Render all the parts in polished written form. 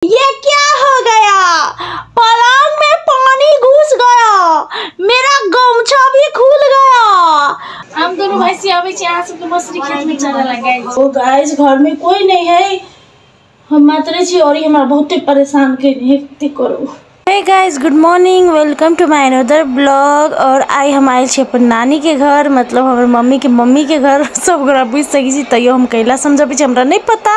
ये क्या हो गया, पलंग में पानी घुस गया, मेरा गमछा भी खुल गया। हम दोनों भाई से आवे छी अहाँ सबके मसुरी खेत में चरा लगाई। ओ गाइस घर में कोई नहीं है, हम मात्र छी और हमरा बहुते परेशान कइने है करू। Hey guys good morning, welcome to my another blog. और आई हम आयल छी अपन नानी के घर, मतलब हमर मम्मी के मम्मी के घर। सब गोरा बुझि सकै छी तैयो हम कैला समझबै छी हमरा नहीं पता।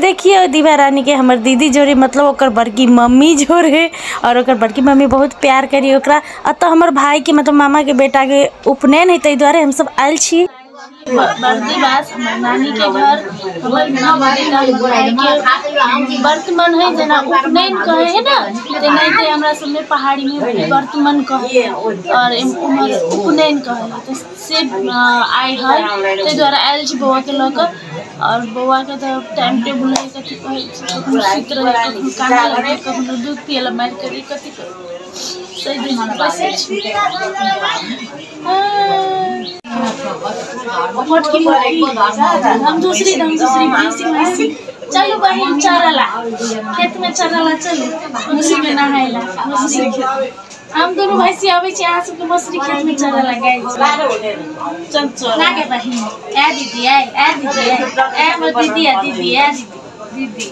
देखियो दीवा रानी के हमर दीदी जोड़े, मतलब ओकर बड़की मम्मी जोड़े, और ओकर बड़की मम्मी बहुत प्यार करी ओकरा। अतः हमर भाई के मतलब मामा के बेटा के उपनयन है, ताहि दुआरे हमसब आयल छी। बर्दीवास हमर नानी के घर, हमर के वर्तमान है, जेना उपनयन कहे है ना तेनाहिते हमरा सब में पहाड़ी में वर्तमान कहे और उम्हर उपनयन कहे है, तो से आइ है ताहि दुआरे आयल छी बौआ के लऽ कऽ। और बौआ के तऽ टाइम टेबुल है, कथी कहै छै, कखनो सुति रहै, कखनो कानऽ लगै, कखनो दूध पियै लए मारि करी, कथी करू, बैसै छी। मोटकी मोटकी हम दूसरी भैंसी भैंसी। चलू बहिन चरला खेत में, चरला चलू मसुरी में नहायला। मसुरी खेत हम दोनों भैंसी आबै छी अहाँ सबके मसुरी खेत में चरला गाय। चल चल लागे बहिन, ए दीदी ए दीदी ए हमर दीदी ए दीदी ए दीदी।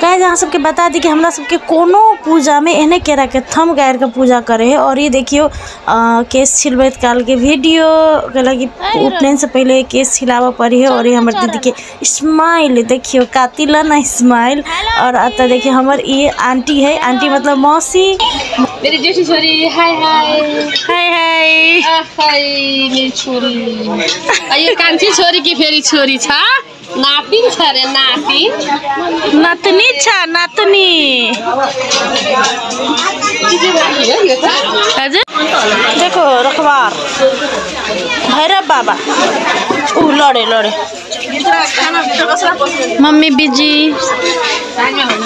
गाइस अहाँ सबके बता दी कि हमरा सबके कोनो पूजा में एहने केरा के थम गारि के पूजा करे है। और ये देखियो केस छिलबैत काल के वीडियो, कहलक कि उपनयन से पहले केस छिलाबऽ पड़ी है। और ये हमर दीदी के स्माइल देखियो, कातिलाना स्माइल। और अतः देखियो हमर ये आंटी है, आंटी मतलब मौसी मेरी जेठी छोरी। हाय हाय हाय हाय हाय मेरी छोरी। यो कान्छी छोरी की फेरि छोरी छ, नातिन छ रे, नातिन नातनी छ, नातनी। हजुर देखो रखवार भैरव बाबा ऊ लड़े लड़े। मम्मी बिजी,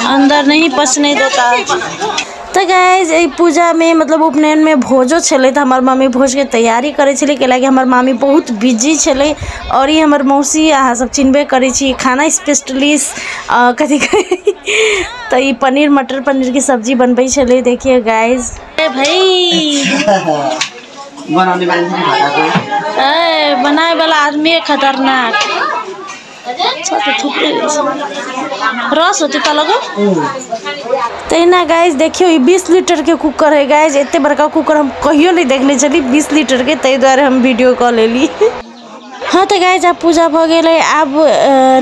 अंदर नहीं पसने देता। तो गाइस एहि पूजा में मतलब उपनयन में भोजो छलै, तऽ हमर मम्मी भोज के तैयारी करै छलै, कैलाकि हमर मामी बहुत बिजी छलै। और ई हमर मौसी अहाँ सब चिन्हबे करै छी, खाना स्पेशलिस्ट कथी कहै, तऽ ई पनीर मटर पनीर के सब्जी बनबै छलै। देखिए गाइस ए भाई ए बनाए वाला आदमी खतरनाक। रस होते लगो तहिना। गाइस देखियो ई 20 लीटर के कुकर है गाइस, एते बड़का कुकर हम कहियो नहीं देखने छली 20 लीटर के, ताहि दुआरे हम वीडियो कऽ लेली। हाँ तो गाइस आब पूजा भऽ गेलै, आब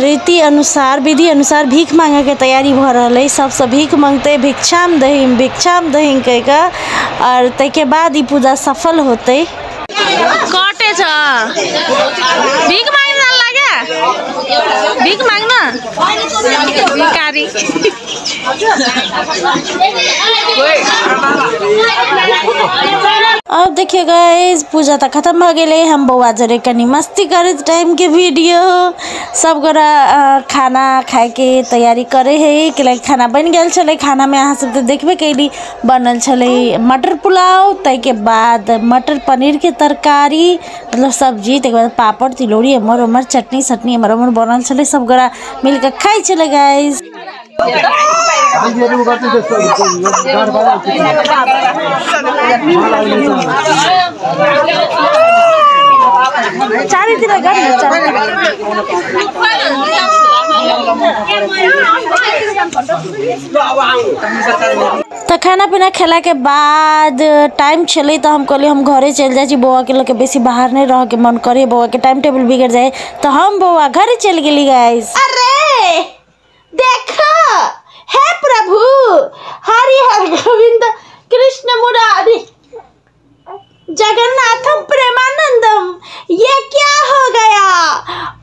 रीति अनुसार विधि अनुसार भीख मांगे के तैयारी भऽ रहल है। सबसँ भीख मांगते, भिक्षाम दहीम भिक्षाम दहीम कहि कऽ, और ताहिके बाद ई पूजा सफल होतै। कटे छ भीख मांगना लागे, भीख मांगना भिखारी। अब देखियो गाइस पूजा तो खत्म भ गेलै, हम बौआ जरे कनी मस्ती करैत टाइम के वीडियो। सब गोरा खाना खाए के तैयारी करे है, कैलाकि खाना बनि गेल छलै। खाना में अहाँ सब तऽ देखबे कैली, बनल छलै मटर पुलाव, ताहिके बाद मटर पनीर के तरकारी मतलब सब्जी, ताहिके बाद पापड़ तिलौरी एम्हर ओम्हर चटनी सटनी एम्हर ओम्हर बनल छलै। सब गोरा मिलके खाइ छलै गाइस। चारैतिर गर्ने। तऽ खाना पीना खेला के बाद टाइम छलै तऽ हम कहलियै हम घरे चलि जाइ छी, बौआ के लऽ के बेसी बाहर नहीं रह के मन करे, बौआ के टाइम टेबुल बिगड़ जाए, तऽ हम बौआ घरे चलि गेली गाइस। अरे देखो हे प्रभु हरि हर गोविंद कृष्ण मुरारी जगन्नाथम प्रेमानंदम, ये क्या हो गया,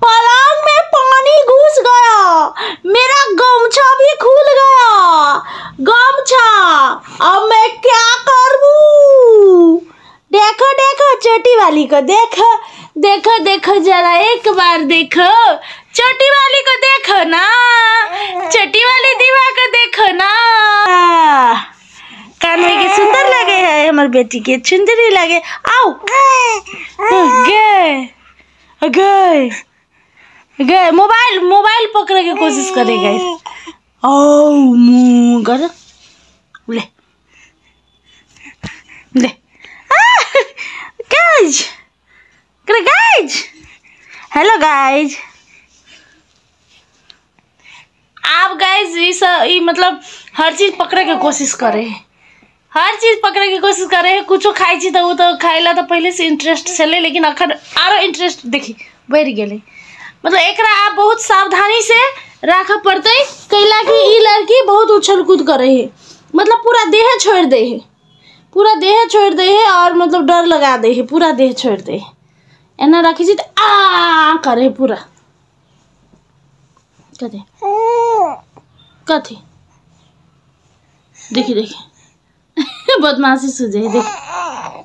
पलंग में पानी घुस गया, मेरा गमछा भी खुल गया, गमछा अब मैं क्या करूं। देखो देखो चोटी वाली को देखो देखो देखो जरा एक बार देखो, चोटी वाली को देखो ना, चोटी वाली दीवा को देखो ना। कान में के सुंदर लगे है हमार बेटी के, सुंदरी लगे। आओ गए गए गए, मोबाइल मोबाइल पकड़े के कोशिश करे गए। ओ मुँह कर ले ले गाइज कर गाइज हेलो गाइज। आप गाइज ई मतलब हर चीज पकड़े के कोशिश करे है, हर चीज पकड़े के कोशिश करे है। कुछो खाइ छी तो वो तो खाइला तो पहले से इंटरेस्ट छलै, लेकिन अखन आरो इंटरेस्ट देखी बढ़ि गेलै। मतलब एकरा आप बहुत सावधानी से राखऽ पड़तै, कैला कि ई लड़की बहुत उछल कूद करे है, मतलब पूरा देह छोड़ दे है, पूरा देह छोड़ दे है और मतलब डर लगा दे है, पूरा देह छोड़ दे है। एना रखै छी तऽ आ करे है पूरा। कथी कथी देखी देखी बदमाशी सुझे है। देखी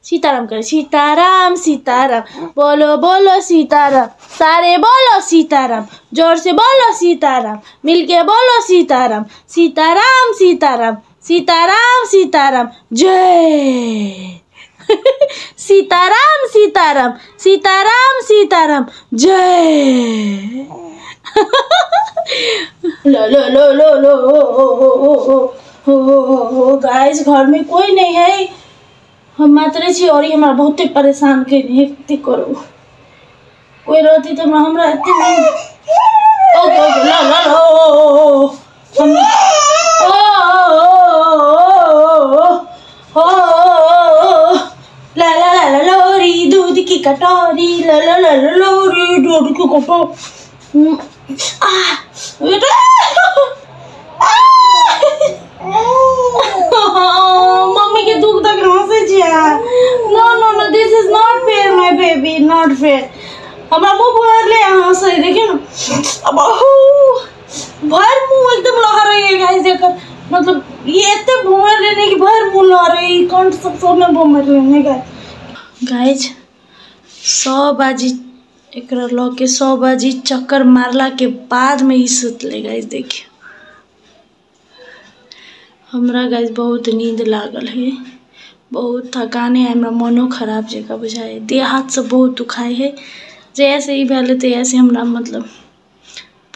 सीताराम करे, सीताराम सीताराम बोलो बोलो सीताराम, सारे बोलो सीताराम, जोर से बोलो सीताराम, मिलके बोलो सीताराम, सीताराम सीताराम सीताराम सीताराम जय सीताराम सीताराम सीताराम सीताराम जय। लो लो लो लो लो ओ हो गाइस घर में कोई नहीं है, हम मात्र छी और हमरा बहुते परेशान कयने है, कते करू। कोई रहती तो हमरा एते नहीं। ओके ओके ला ला ला ओ हम ओ ओ ला ला ला लोरी दूध की कटोरी, ला ला ला लोरी दूध की कटोरी। आ बेटा मम्मी के दुख तक हंसै छियै। No no no this is not fair my baby, not fair. हमरा मुँह भरले हंसै, देखियौ न भर मुँह एकदम लहरै है गाइस एकर, मतलब ये एते भमर लेने कि भर मुँह लहरै, कंठ सब सब में भमर लेने गाइस। गाइस 100 बाजी एकरा लऽ के 100 बाजी चक्कर मारला के बाद में ई सुतलै गाइस। देखियौ हमरा गाइस बहुत नींद लागल है, बहुत थकान है, हमरा मनो खराब जकाँ बुझाइ, देह हाथ सब बहुत दुखाइ है। जहियासँ ई भेलै तहियासँ हमरा मतलब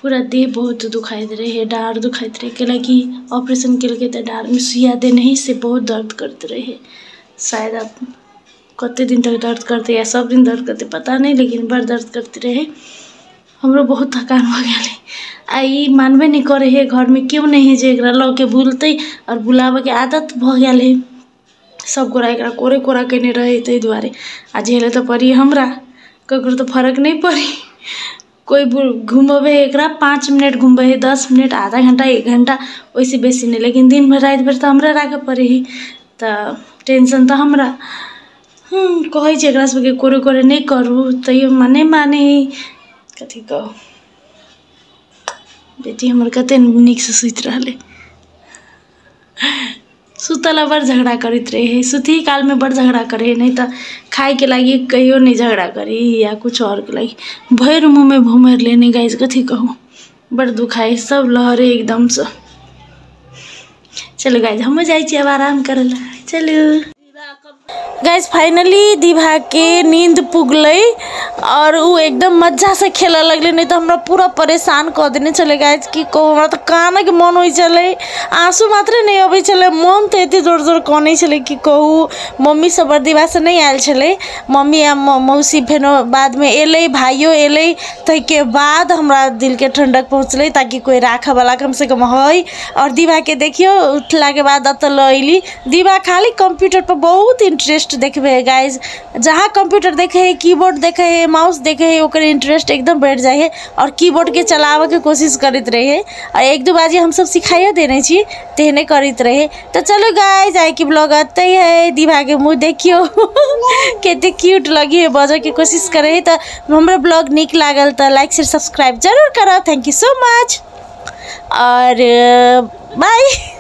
पूरा देह बहुत दुखाइत रहे, डाँड़ दुखाइत रहे, कैलाकि ऑपरेशन केलकै तऽ डाँड़मे सुइया देने है से बहुत दर्द करैत रहे। शायद आब कते दिन तक दर्द करतै या सब दिन दर्द करतै पता नहीं, लेकिन बड़ दर्द करते रहे। हमरो बहुत थकान भऽ गेलै। आ ई मानबे नहि करै है, घरमे केओ नहि है जे एकरा लऽ के बुलतै, और बुलाबऽके आदत भऽ गेल है, सब गोरा एकरा कोरे कोरा केने रहै ताहि दुआरे। आ झेले तऽ पड़ी हमरा, ककरो तऽ फर्क नहि पड़ी। कोइ घुमबै है एकरा 5 मिनट घुमबै है, 10 मिनट, आधा घंटा, 1 घंटा, ओहिसँ बेसी नहि, लेकिन दिन भरि राति भरि तऽ हमरा राखऽ पड़ै है, तऽ टेंशन तऽ हमरा। कहै छै एकरा सबके कोरे कोरे नहि करू, तैयो नहि मानै है। कथी कहू, बेटी हमर कते नीकसँ सुति रहलै। सुतला बड़ झगड़ा करैत रहे, सुतही कालमे बड़ झगड़ा करे, नहीं तऽ खाइके लागि कहियो नहि झगड़ा करी या कुछ और के लागि। भरि मुँहमे भमर लेने गाइस, कथी कहू, बड़ दुखाइ, सब लहरे एकदमसँ। चलू गाइस हमहूँ जाइ छी अब आराम करै लए। चलू गाइस फाइनली दिभा के नींद पुगलै और उ एकदम मजा से खेलऽ लगलै, नहीं तऽ हमरा पूरा परेशान कऽ देने छलै गाइस। की कहू, हमरा तऽ कानैके मन होइ छलै, आंसू मात्रे नहि अबै छलै, मन तऽ एते जोर जोर कनै छलै की कहू। मम्मी सब बर्दिवासँ नहि आयल छलै, मम्मी आ मौसी फेनो बादमे एलै, भाइयो एलै, ताहिके बाद हमरा दिलके ठंडक पहुँचलै, ताकि कोइ राखऽवला कमसँ कम है। और दिभा के देखियौ उठलाके बाद एतऽ लऽ अयली। दिभा खाली कंप्यूटर पर बहुत इंटरेस्ट देखबै है गाइस, जहाँ कंप्यूटर देखे है, कीबोर्ड देखे है, माउस देखे है, ओकर इंटरेस्ट एकदम बढ़ि जाइ है और कीबोर्ड के चलाबऽके कोशिश करैत रहे। आ 1-2 बाजी हमसब सिखाइयो देने छी, तेहने करैत रहे। तऽ चलू गाइस आइके ब्लॉग एतै है। दिभाके मुँह देखियौ कते क्यूट लगी है, बजऽके कोशिश करे है। तऽ हमरो ब्लॉग नीक लागल तऽ लाइक शेयर सब्सक्राइब जरूर करब। Thank you so much और बाय।